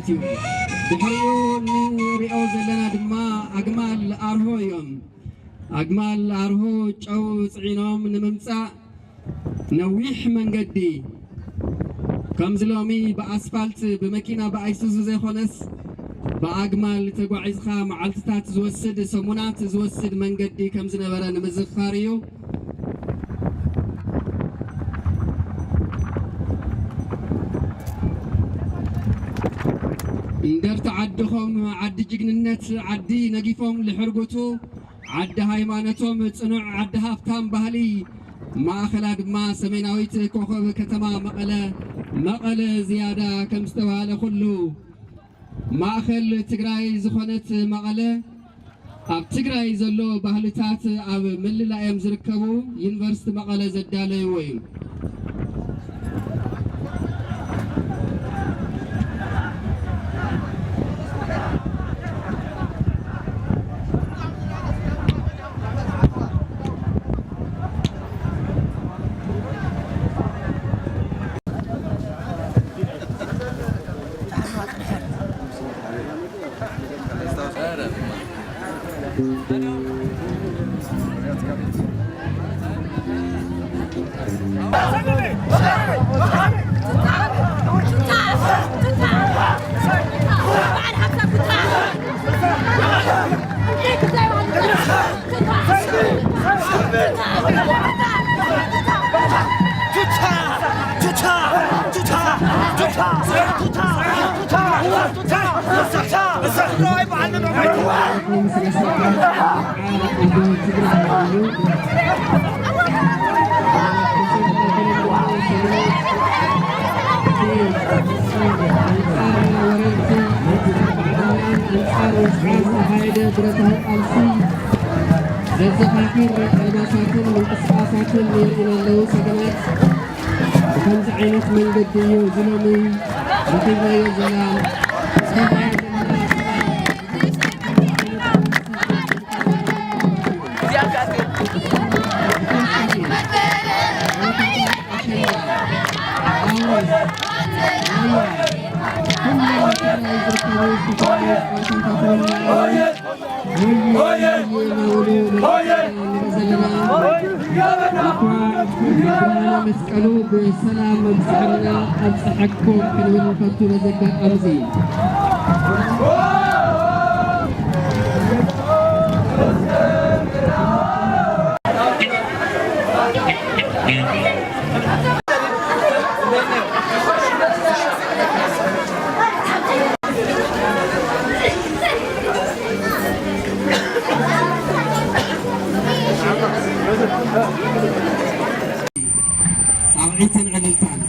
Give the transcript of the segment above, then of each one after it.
እዩ። ድሕሪኡ እንሪኦ ዘለና ድማ ኣግማል ኣርሆ እዮም። ኣግማል ኣርሆ ጨው ጽዒኖም ንምምጻእ ነዊሕ መንገዲ፣ ከምዚ ሎሚ ብኣስፋልት ብመኪና ብኣይሱዙ ዘይኮነስ ብኣግማል ተጓዒዝካ መዓልትታት ዝወስድ፣ ሰሙናት ዝወስድ መንገዲ ከም ዝነበረ ንምዝኻር እዩ። እንደርታ ዓድኹም ዓዲ ጅግንነት፣ ዓዲ ነጊፎም ልሕርጉቱ፣ ዓዲ ሃይማኖቶም ጽኑዕ፣ ዓዲ ሃፍታም ባህሊ፣ ማእኸላ ድማ ሰሜናዊት ኮኸብ ከተማ መቐለ፣ መቐለ ዝያዳ ከም ዝተባህለ ኩሉ፣ ማእኸል ትግራይ ዝኾነት መቐለ፣ ኣብ ትግራይ ዘሎ ባህልታት ኣብ ምልላዮም ዝርከቡ ዩኒቨርሲቲ መቐለ ዘዳለይዎ እዩ። ኣንጻር ወጽዓ ዝተኻየደ ብረታዊ ቃልሲ ዘዘኻኽር ኣልባሳትን ምንቅስቃሳትን የርእዩና ኣለዉ። ሰገናት ብከምዚ ዓይነት መንገዲ እዩ እዚ ሎሚ ረኺብናዮ ዘለና። መስቀሉ ብሰላም መብጽሐና ኣብጽሐኩም ክንብል ንፈቱ በዚ ኣጋጣሚ እዚ። ጻውዒትን ዕልልታን።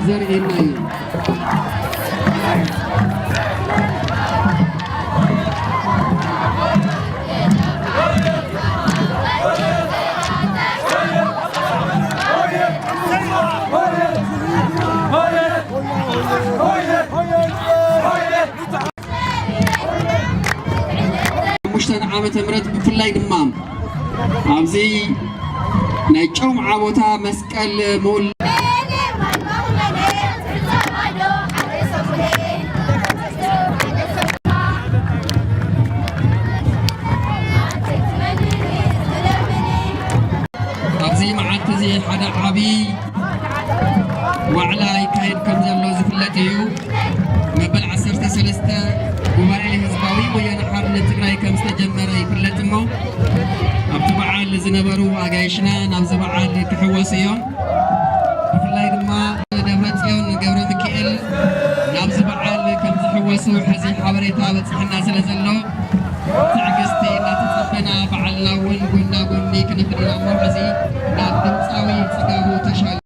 ዘርእየና እዩ። ሓሙሽተ ዓመተ ምህረት ብፍላይ ድማ ኣብዚ ናይ ጨው መዓቦታ መስቀል ሙል ኣብዚ መዓልቲ እዚ ሓደ ዓብዪ ዋዕላ ይካየድ ከም ዘሎ ዝፍለጥ እዩ። መበል ዓሰርተ ሰለስተ ጉባኤ ህዝባዊ ወያነ ሓርነት ትግራይ ከም ዝተጀመረ ይፍለጥ እሞ፣ ኣብቲ በዓል ዝነበሩ ኣጋይሽና ናብዚ በዓል ክሕወሱ እዮም። ብፍላይ ድማ ደብረ ጽዮን ገብረ ሚካኤል ናብዚ በዓል ከም ዝሕወሱ ሕዚ ሓበሬታ በጽሕና ስለ ዘሎ፣ ትዕግስቲ እናተጸበና፣ ባዕልና እውን ጎና ጎኒ ክንብል ኢና እሞ፣ ሕዚ ናብ ድምፃዊ ጽጋቡ ተሻለ።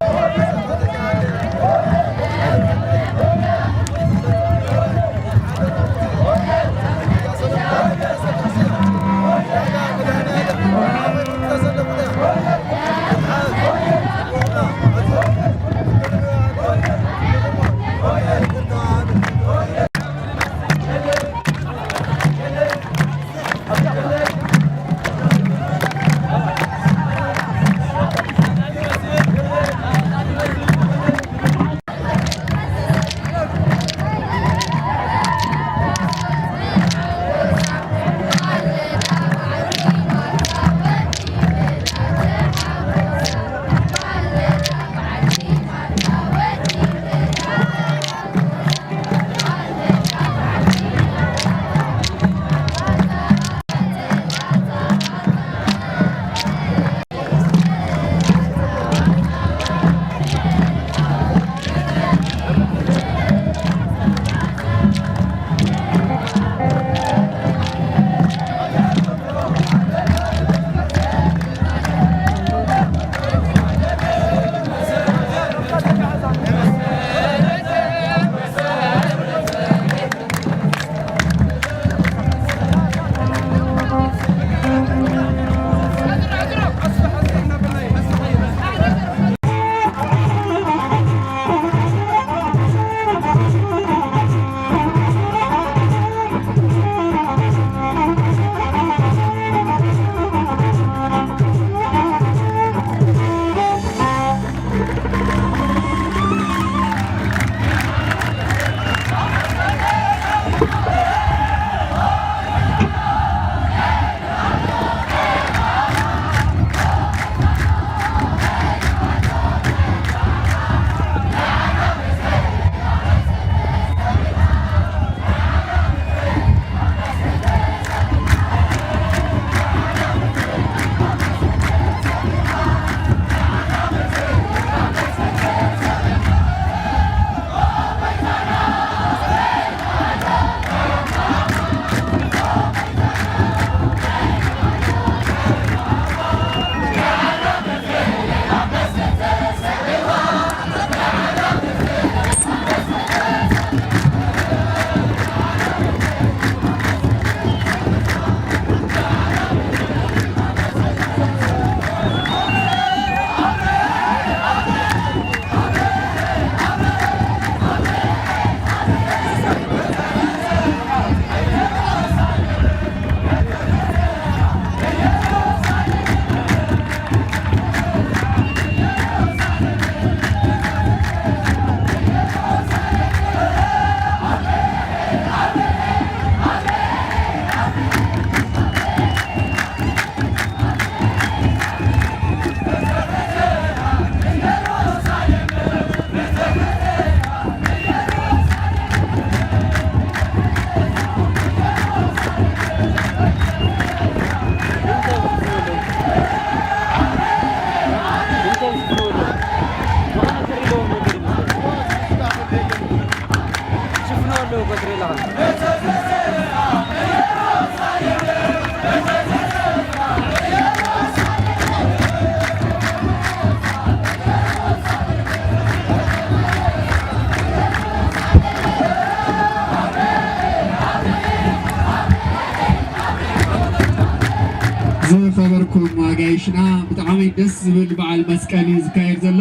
ኩም ኣጋይሽና፣ ብጣዕሚ ደስ ዝብል በዓል መስቀል እዩ ዝካየድ ዘሎ።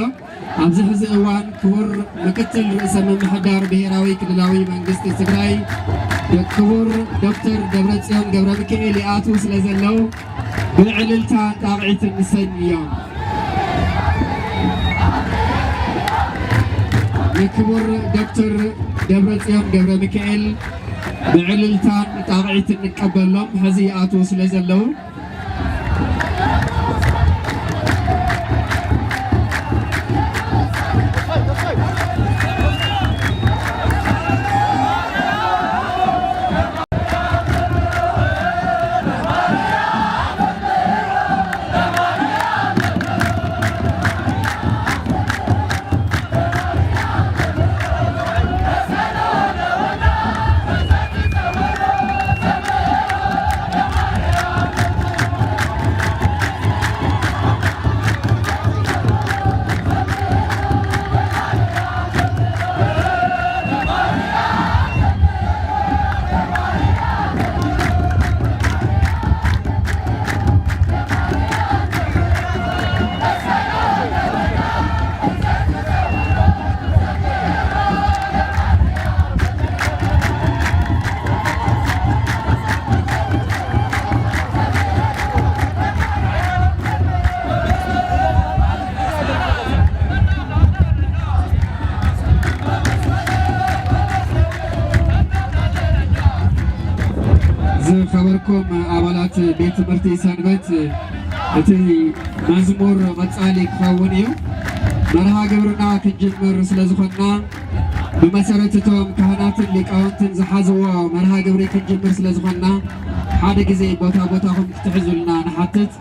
ኣብዚ ሕዚ እዋን ክቡር ምክትል ርእሰ ምምሕዳር ብሔራዊ ክልላዊ መንግስቲ ትግራይ ክቡር ዶክተር ደብረጽዮን ገብረ ሚካኤል ይኣትዉ ስለ ዘለዉ ብዕልልታን ጣቕዒትን ንሰንዮም። ንክቡር ዶክተር ደብረጽዮን ገብረ ሚካኤል ብዕልልታን ጣቕዒትን ንቀበሎም። ሕዚ ይኣትዉ ስለ ዘለዉ ዝኸበርኩም ኣባላት ቤት ትምህርቲ ሰንበት፣ እቲ መዝሙር ቀጻሊ ክኸውን እዩ። መርሃ ግብርና ክንጅምር ስለ ዝኾንና፣ ብመሰረት እቶም ካህናትን ሊቃውንትን ዝሓዝዎ መርሃ ግብሪ ክንጅምር ስለ ዝኾንና፣ ሓደ ግዜ ቦታ ቦታኹም ክትሕዙልና ንሓትት።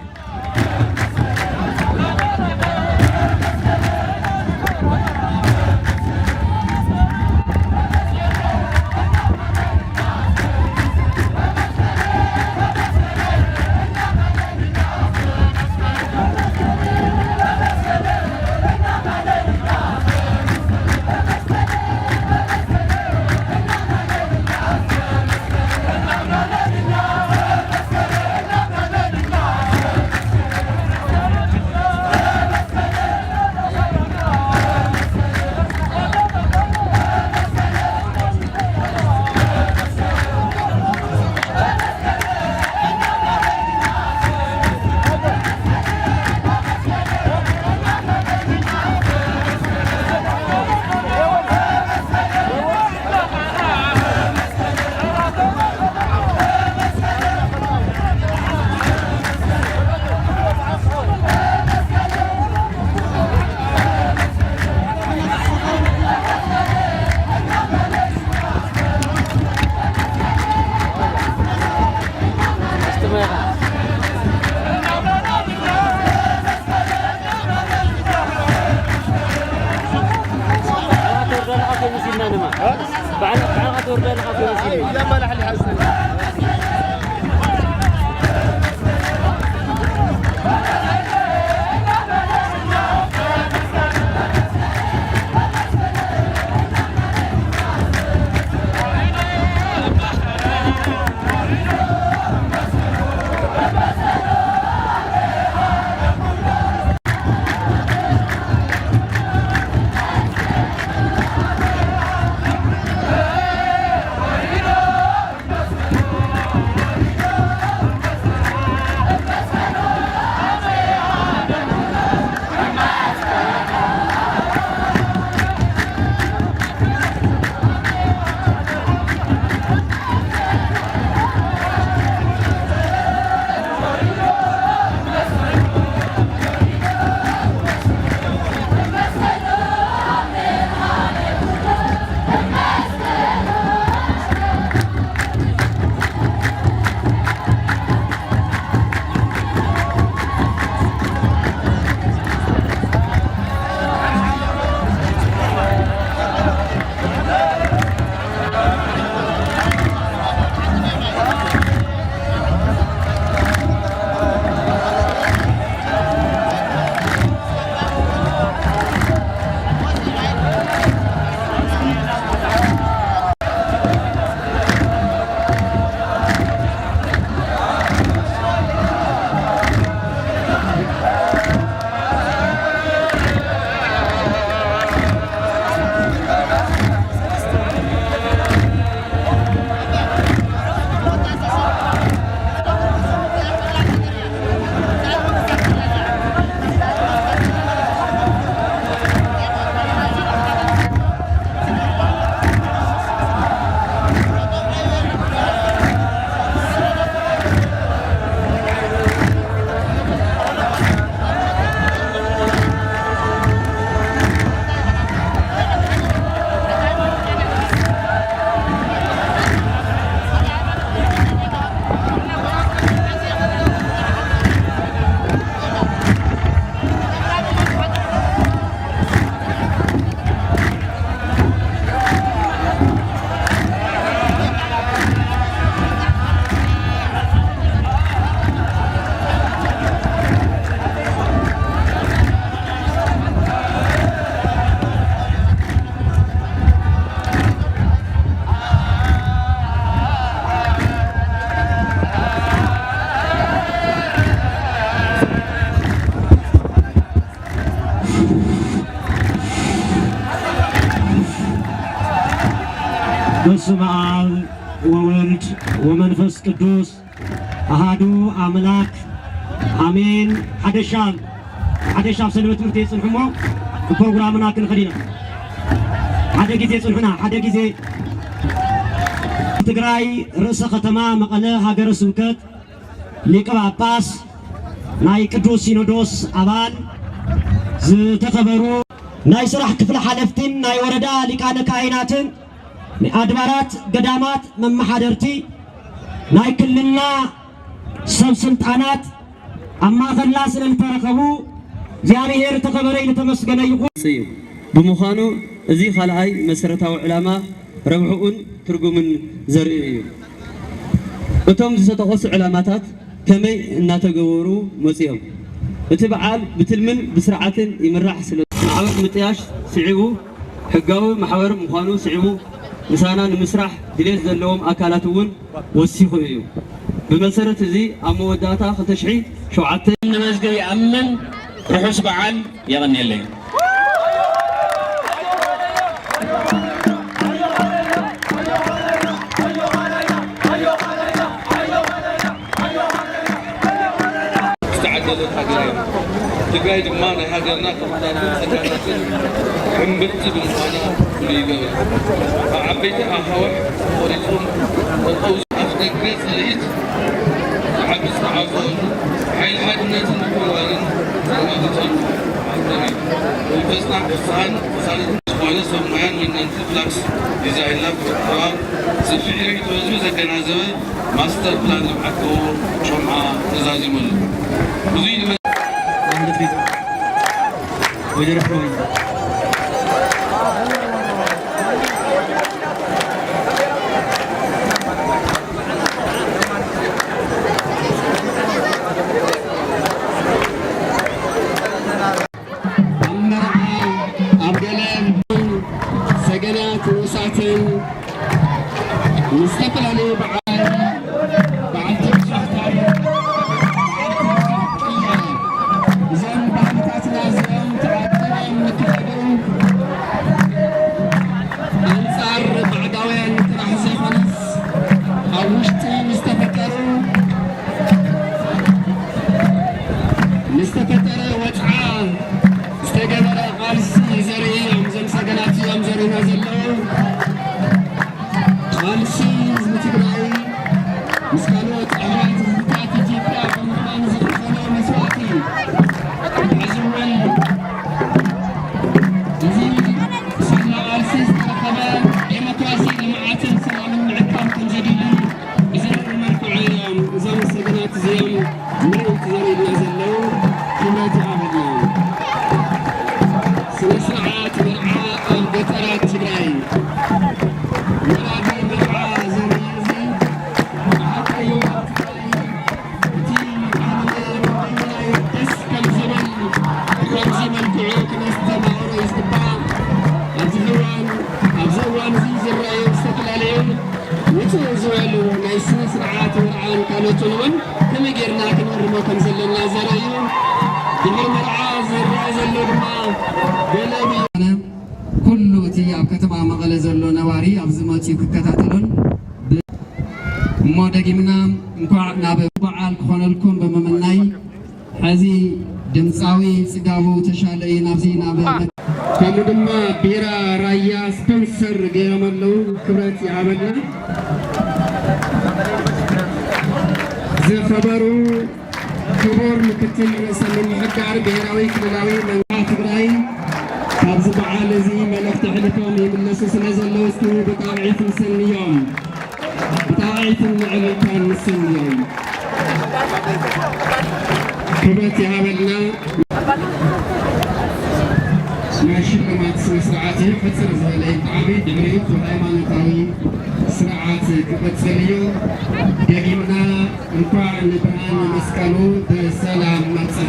በስመ አብ ወወልድ ወመንፈስ ቅዱስ አሃዱ አምላክ አሜን። ሓደ ሻብ ሓደ ሻብ ሰንበት ትምህርቲ የጽንሑ እሞ ፕሮግራምና ክንኸድ ኢና። ሓደ ግዜ ጽንሑና ሓደ ግዜ። ትግራይ ርእሰ ከተማ መቐለ ሃገረ ስብከት ሊቀ ጳጳስ ናይ ቅዱስ ሲኖዶስ ኣባል ዝተኸበሩ ናይ ስራሕ ክፍሊ ሓለፍቲን ናይ ወረዳ ሊቃነ ካህናትን ኣድባራት ገዳማት መመሓደርቲ ናይ ክልልና ሰብ ስልጣናት ኣብ ማእኸልና ስለ ዝተረኸቡ እግዚኣብሔር ተኸበረ ዝተመስገነ ይኹን። እዩ። ብምዃኑ እዚ ካልኣይ መሰረታዊ ዕላማ ረብሕኡን ትርጉምን ዘርኢ እዩ። እቶም ዝተጠቐሱ ዕላማታት ከመይ እናተገበሩ መፂኦም? እቲ በዓል ብትልምን ብስርዓትን ይምራሕ ስለ ማሕበር ምጥያሽ ስዒቡ ሕጋዊ ማሕበር ምዃኑ ስዒቡ ምሳና ንምስራሕ ድሌት ዘለዎም ኣካላት እውን ወሲኹ እዩ። ብመሰረት እዚ ኣብ መወዳእታ ክልተ ሽሕን ሸውዓተን ንመዝገብ ይኣምን። ርሑስ በዓል። የቐንየለይ። ዝተዓደለት ሃገር እያ። ትግራይ ድማ ናይ ሃገርና ክብርታትን ጸጋታትን ሕምብርቲ ብምዃና ፍሉይ ይገብራ። ኣብ ዓበይቲ ኣኻውሕ ቆሪጾም ጠጠው ኣፍደገ ጽልኢት ዓቢ ዝተዓወቱ ሓይሊ ሓድነትን ምክብባርን ዘረጋግጸሉ ማእከል እዩ። መንፈስና ብፍስሃን ቅሳነትን ዝኾነ ሰብ ሞያን ወነንቲ ፍላክስ ዲዛይንና ብምትሕብባር ሰፊሕ ርእይቶ ህዝቢ ዘገናዘበ ማስተር ፕላን ልምዓት ጎቦ ጮምዓ ተዛዚሙ ኣሎ። ብዙይ ንመ- ወይዘሮ ፍሮይ። ኣብ መርዓ፣ ኣብ ገለ ሰገናት ንኡሳትን ምስ ዝተፈላለዩ በዓል በዓልቲ ብዙሕ ታሪኽ እዞም ባህልታትና እዚኦም ተዓቂቦም ንክኸዱ ኣንጻር ባዕዳውያን ጥራሕ ዘይኮነስ ኣብ ውሽጢ ንዝተፈጠሩ ንዝተፈጠረ ወጽዓ ዝተገበረ ቃልሲ ዘርኢ እዮም። እዞም ሰገናት እዮም ዘርእዩና ዘለዉ። ቃልሲ ህዝቢ ትግራይ ምስ ካልኦት ኣሕዋት ህዝብታት ኢትዮጵያ ብምዃን ዝኸፈሎ መስዋእቲ፣ ሕዚ እውን እዚ ሳላ ቃልሲ ዝተረኸበ ዴሞክራሲ፣ ልምዓትን ሰላምን ምዕቃብ ከም ዘድሊ ብዘርኢ መልክዑ እዮም እዞም ሰገናት እዚኦም ምርኢት ዘርእዩልና ዘለዉ። ክብረት ይሃበልና። ስነ ስርዓት መርዓ ኣብ ገጠራት ትግራይ። ወራዲ መርዓ ዘርኢ እዚ ብሓቂ እዩ። እቲ ባህልና ደስ ከም ዝብል ብኸምዚ መልክዑ ክነስተማቕሮ እዩ ዝግባእ። ኣብዚ እዋን፣ ኣብዚ እዋን እዚ ዝረኣዩ ዝተፈላለዩ ውፅእ ዝበሉ ናይ ስነ ስርዓት መርዓን ካልኦትን እውን ከመይ ጌርና ክንእርሞ ከም ዘለና ዘርኢ እዩ። ድሕሪ መርዓ ዝረአ ዘሎ ድማ ገለ ኩሉ እቲ ኣብ ከተማ መቐለ ዘሎ ነባሪ ኣብዚ መፂኡ ክከታተሎን ብ-፣ እሞ ደጊምና እንኳዕ ናብ በዓል ክኾነልኩም ብምምናይ፣ ሕዚ ድምፃዊ ፅጋቡ ተሻለ እዩ ናብዚ ናብ ከምኡ ድማ ቢራ ራያ ስፖንሰር ገይሮም ኣለዉ። ክብረት ይሃበልና። ዝኸበሩ ክቡር ምክትል ርእሰ ምምሕዳር ብሄራዊ ክልላዊ መንግስቲ ትግራይ፣ ካብዚ በዓል እዚ መልእኽቲ ኣሕሊፎም ይምለሱ ስለ ዘለዉ፣ እስኪ ብጣቕዒት ንሰንዮም። ብጣቕዒትን ንዕልልታን ንሰንዮም። ክብረት ይሃበልና። ናይ ሽልማት ስነ ስርዓት እዩ። ሕጽር ዝበለ እዩ። ብጣዕሚ ድሕሪኡ ሃይማኖታዊ ስርዓት ክቕጽል እዩ። ደጊምና እንኳዕ ንብርሃነ መስቀሉ ብሰላም መብጽሐ።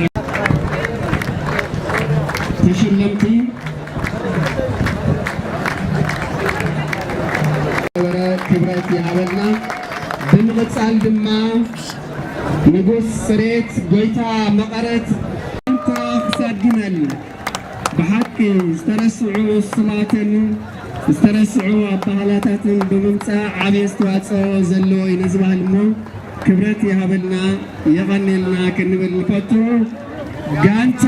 ተሸለምቲ ክብረት ይሃበልና። ብምቕጻል ድማ ንጉስ ጽሬት ጎይታ መቐረት ኣንታ ክሳድ ግመል ብሓቂ ዝተረስዑ ስማትን ዝተረስዑ ኣባህላታትን ብምምፃእ ዓብዪ ኣስተዋፅኦ ዘለዎ እዩ ነዚ ባህል እሞ ክብረት ይሃበልና፣ የቐንየልና ክንብል ንፈቱ። ጋንታ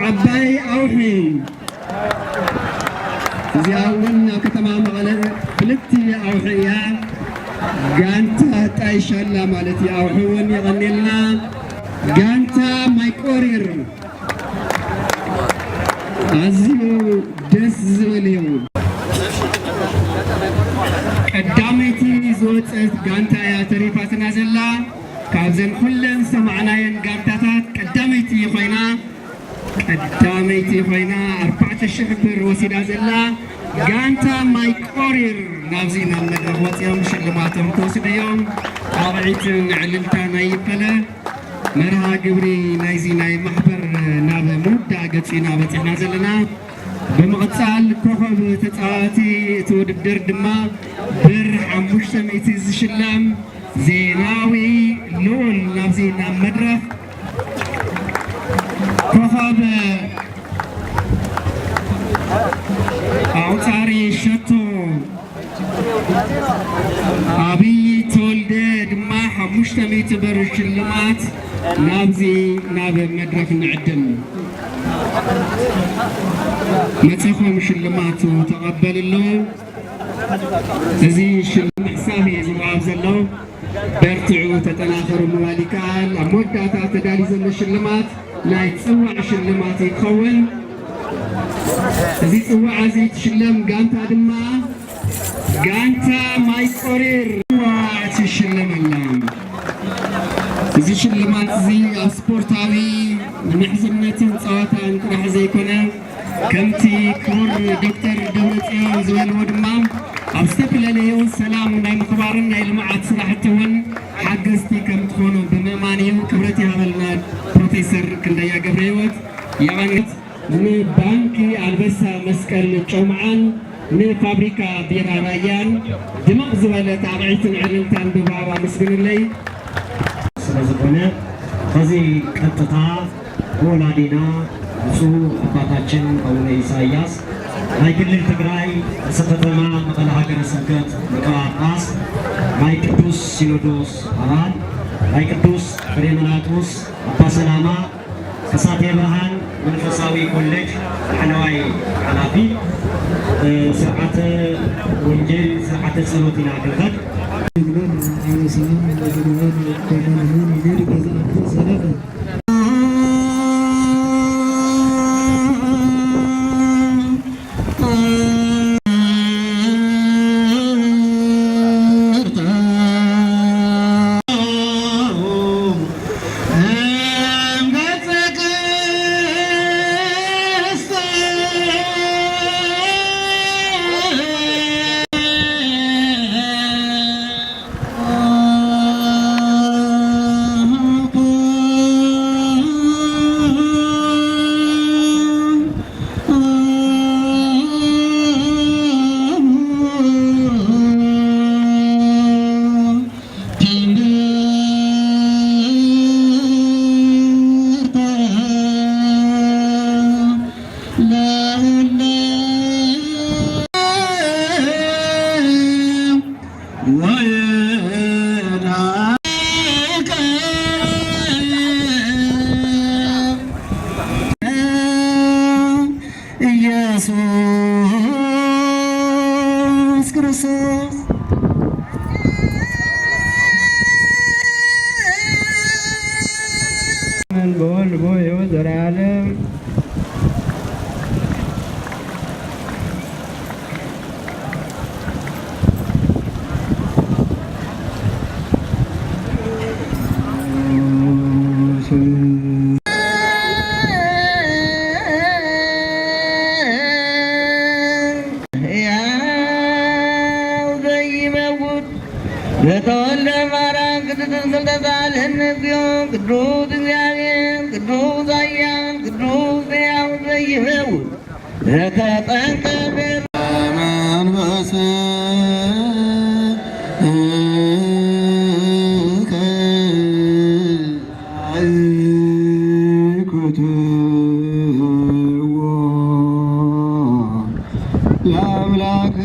ዓባይ ኣውሒ፣ እዚኣ እውን ኣብ ከተማ መቐለ ፍልጥቲ ኣውሒ እያ። ጋንታ ጣይሻላ ማለት እዩ። ኣውሒ እውን የቐንየልና። ጋንታ ማይቆሪር ኣዝዩ ደስ ዝብል እዩ። ቀዳመይቲ ዝወፀት ጋንታ እያ ተሪፋትና ዘላ። ካብዘን ኩለን ዝሰማዕናየን ጋንታታት ቀዳመይቲ ኮይና፣ ቀዳመይቲ ኮይና ኣርባዕተ ሽሕ ብር ወሲዳ ዘላ ጋንታ ማይ ቆሪር ናብዚ ናብ መድረኽ ወፂኦም ሽልማቶም ክወስዱ እዮም። ጣቕዒትን ዕልልታን ኣይፈለ። መርሃ ግብሪ ናይዚ ናይ ማሕበር ናብ ምውዳእ ገፁ ኢና በፂሕና ዘለና። ብምቕፃል ኮኸብ ተፃዋቲ እቲ ውድድር ድማ ብር ሓሙሽተ ሚእቲ ዝሽለም ዜናዊ ልዑል ናብዚ ናብ መድረኽ። ኮኸብ ኣውፃሪ ሸቶ ኣብይ ተወልደ ድማ ሓሙሽተ ሚእቲ ብር ሽልማት ናብዚ ናብ መድረኽ ንዕድም። መፀኹም ሽልማቱ ተቐበልሉ። እዚ ሽልማት ምሕሳብ እዩ ዝወሃብ ዘሎ። በርትዑ፣ ተጠናኸሩ ምባል ይከኣል። ኣብ መወዳእታ ተዳልዩ ዘሎ ሽልማት ናይ ፅዋዕ ሽልማት ይኸውን። እዚ ፅዋዕ እዚ ትሽለም ጋንታ ድማ ጋንታ ማይ ቆሪር ፅዋዕ ትሽለም ኣላ። እዚ ሽልማት እዚ ኣብ ስፖርታዊ ምሕዝነትን ፀዋታን ጥራሕ ዘይኮነ፣ ከምቲ ክቡር ዶክተር ደብረፅዮን ዝበልዎ ድማ ኣብ ዝተፈላለዩ ሰላም ናይ ምኽባርን ናይ ልምዓት ስራሕቲ እውን ሓገዝቲ ከም ትኾኑ ብምእማን እዩ። ክብረት ይሃበልና ፕሮፌሰር ክንደያ ገብረህይወት። የቐንት ንባንኪ ኣንበሳ መስቀል ጮምዓን ንፋብሪካ ቢራ ራያን ድምቕ ዝበለ ጣቕዒትን ዕልልታን ብባብ ኣመስግንለይ። ስለ ዝኾነ በዚ ቀጥታ ወላዲና ብፁዕ አባታችን አቡነ ኢሳያስ ናይ ክልል ትግራይ ርእሰ ከተማ መቐለ ሀገረ ስብከት ሊቀ ጳጳስ ናይ ቅዱስ ሲኖዶስ አባል ናይ ቅዱስ ፍሬምናጦስ አባ ሰላማ ከሳቴ ብርሃን መንፈሳዊ ኮሌጅ ላዕለዋይ ሓላፊ ስርዓተ ወንጌል ስርዓተ ጸሎት ኢና ክንኸድ። ኢየሱስ ክርስቶስ። በወልድ በሕይወት ዘለዓለም። ሕያው ዘይመውት ዘተወልደ ማርያም ቅድስት ስልጠታ ለነዚዮ ቅዱስ እግዚኣብሔር ቅዱስ ኃያል ቅዱስ ሕያው ዘይመውት ዘተጠንቀ መንፈስከ ይኩትዎ ለአምላክ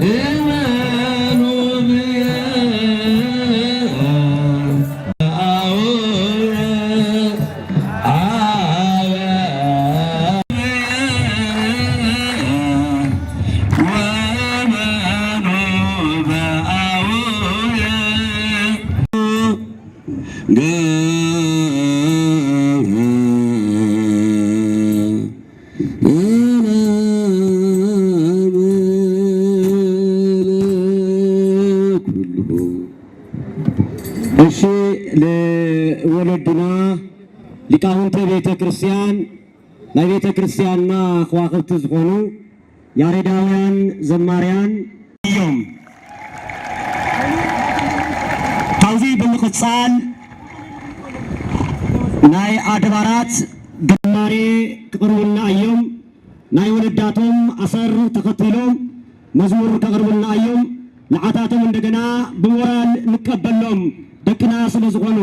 እመኑ ብየ አውየ አበ ወመኑ በአውየ ገ እሺ፣ ለወለድና ሊቃውንተ ቤተ ክርስቲያን፣ ናይ ቤተ ክርስቲያንና ከዋኽብቲ ዝኾኑ ያሬዳውያን ዘማርያን እዮም። ካብዚ ብምቕጻል ናይ ኣድባራት ዝማሬ ክቕርቡልና እዮም። ናይ ወለዳቶም ኣሰር ተኸቲሎም መዝሙር ከቕርቡልና እዮም። ንዓታቶም እንደገና ብሞራል ንቀበሎም፣ ደቅና ስለ ዝኾኑ።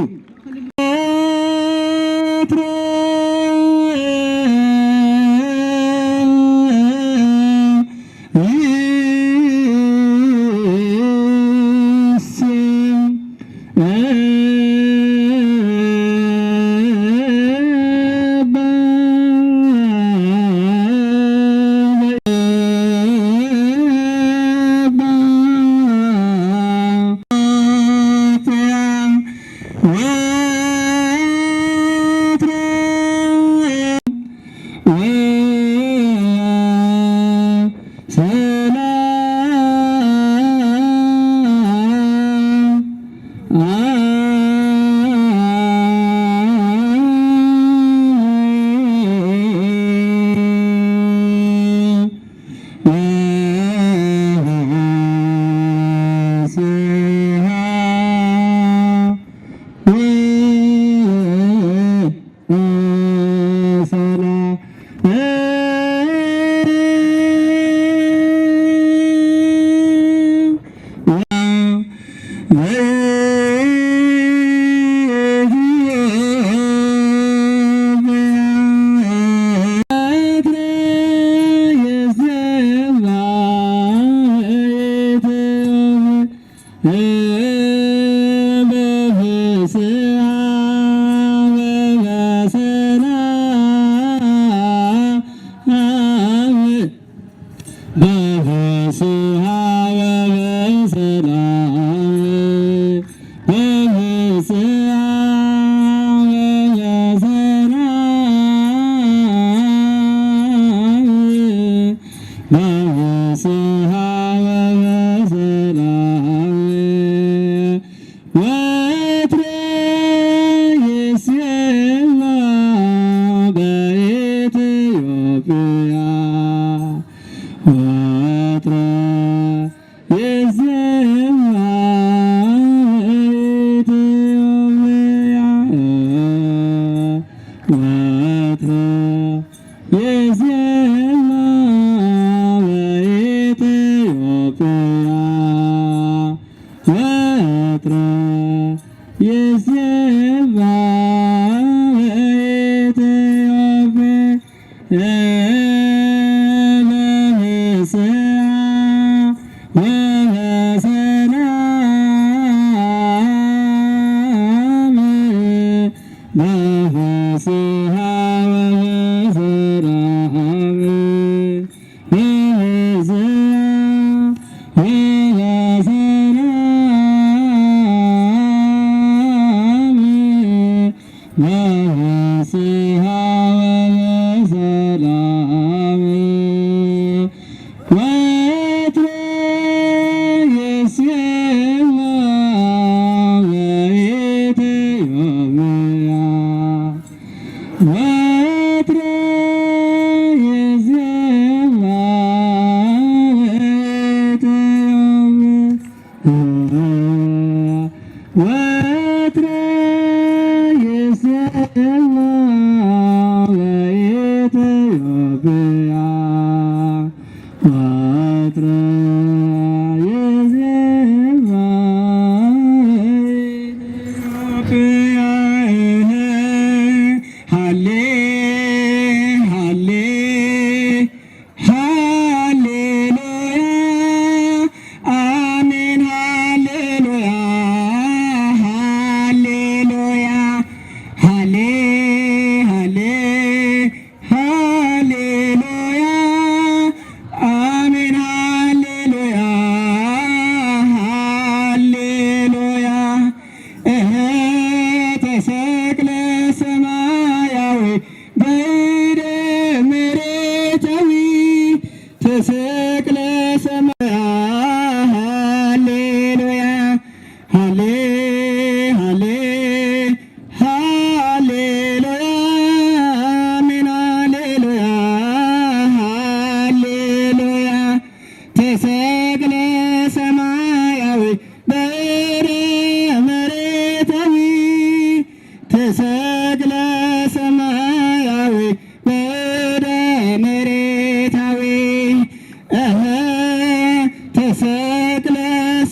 ተክለ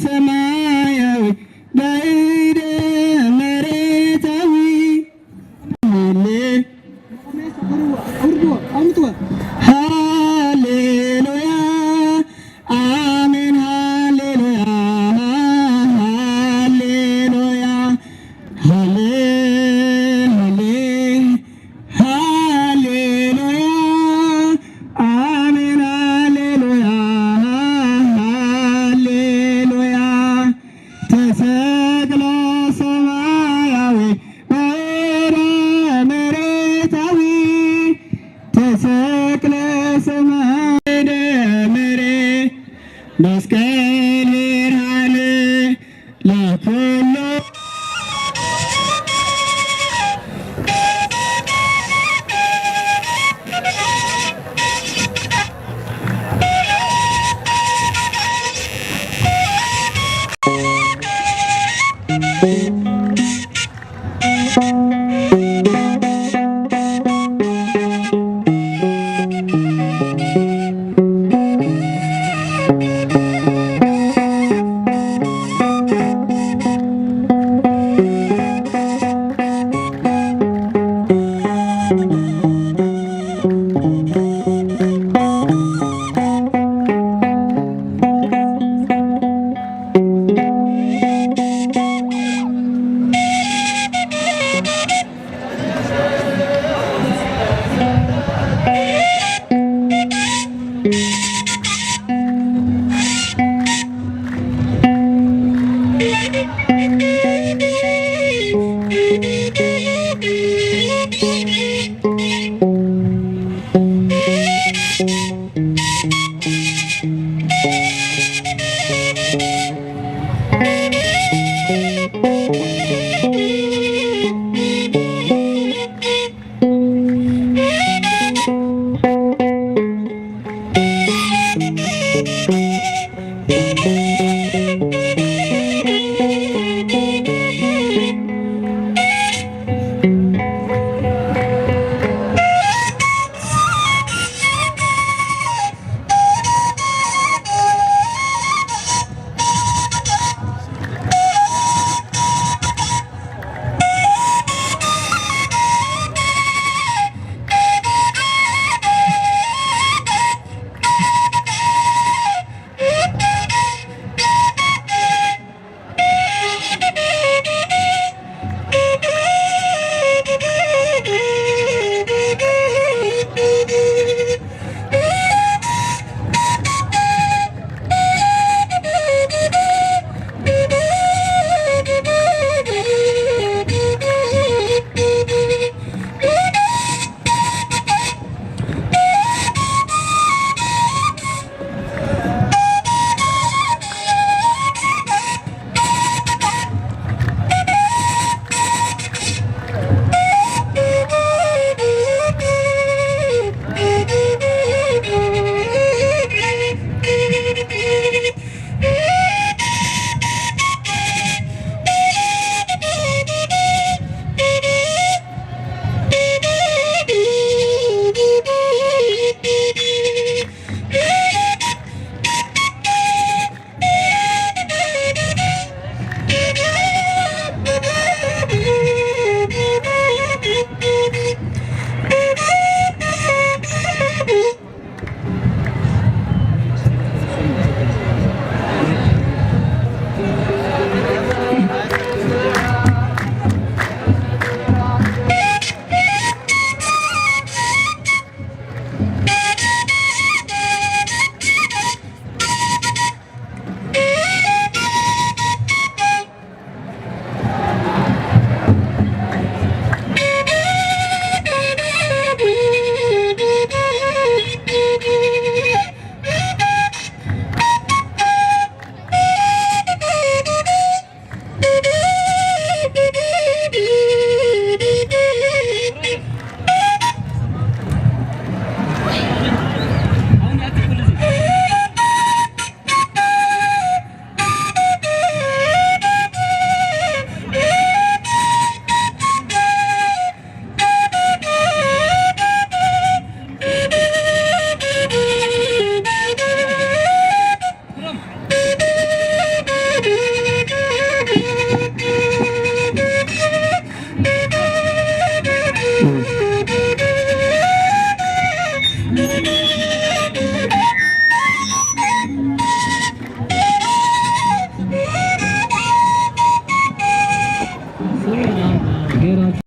ሰማያዊ ባዕደ መሬታዊ። ሃሌ-፣ ሃሌሉያ፣ አሜን፣ ሃሌሉያ፣ ሃሌሉያ፣ ሃሌ-፣ ሃሌ-፣ ሃሌሉያ፣ አሜን፣ ሃሌሉያ፣ ሃሌሉያ። ተሰቅለ ሰማያዊ ወደ መሬታዊ፣ ተሰቅለ ሰማያዊ ወደ መሬ-፣ መስቀል ብርሃን ለኩሉ። ጌራችሁ